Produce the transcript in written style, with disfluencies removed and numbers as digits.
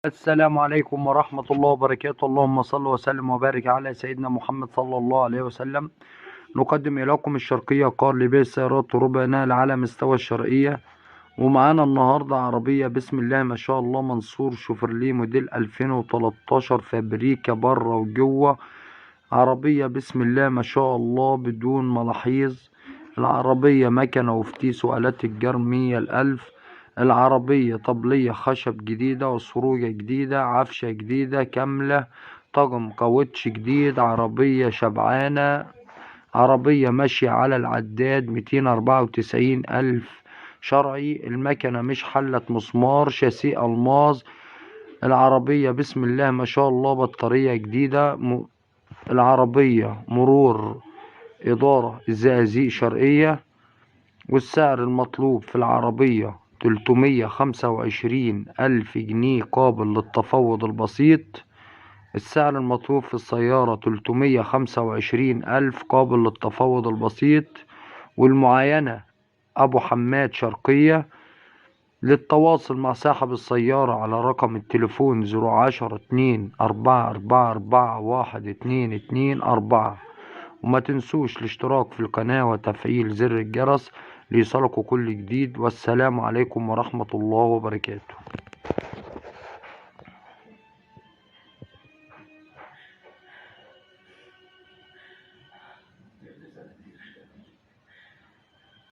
السلام عليكم ورحمة الله وبركاته. اللهم صل وسلم وبارك على سيدنا محمد صلى الله عليه وسلم. نقدم إليكم الشرقية كار لبيع السيارات ربع نقل على مستوى الشرقية. ومعانا النهاردة عربية بسم الله ما شاء الله منصور شوفرليه موديل 2013، فابريكا بره وجوه. عربية بسم الله ما شاء الله بدون ملاحظ. العربية مكنة وفتيس وآلات الجر 100 الألف. العربية طبلية خشب جديدة وسروجة جديدة، عفشة جديدة كاملة، طقم كاوتش جديد. عربية شبعانة، عربية ماشية على العداد 294 ألف شرعي. المكنة مش حلة مسمار، شاسيه ألماظ. العربية بسم الله ما شاء الله بطارية جديدة. العربية مرور إدارة الزقازيق شرقية. والسعر المطلوب في العربية 325 ألف جنيه قابل للتفاوض البسيط. السعر المطلوب في السيارة 325 ألف قابل للتفاوض البسيط. والمعاينة أبو حماد شرقية. للتواصل مع صاحب السيارة على رقم التليفون 010 2444 1224. وما تنسوش الاشتراك في القناة وتفعيل زر الجرس ليصلكوا كل جديد. والسلام عليكم ورحمة الله وبركاته.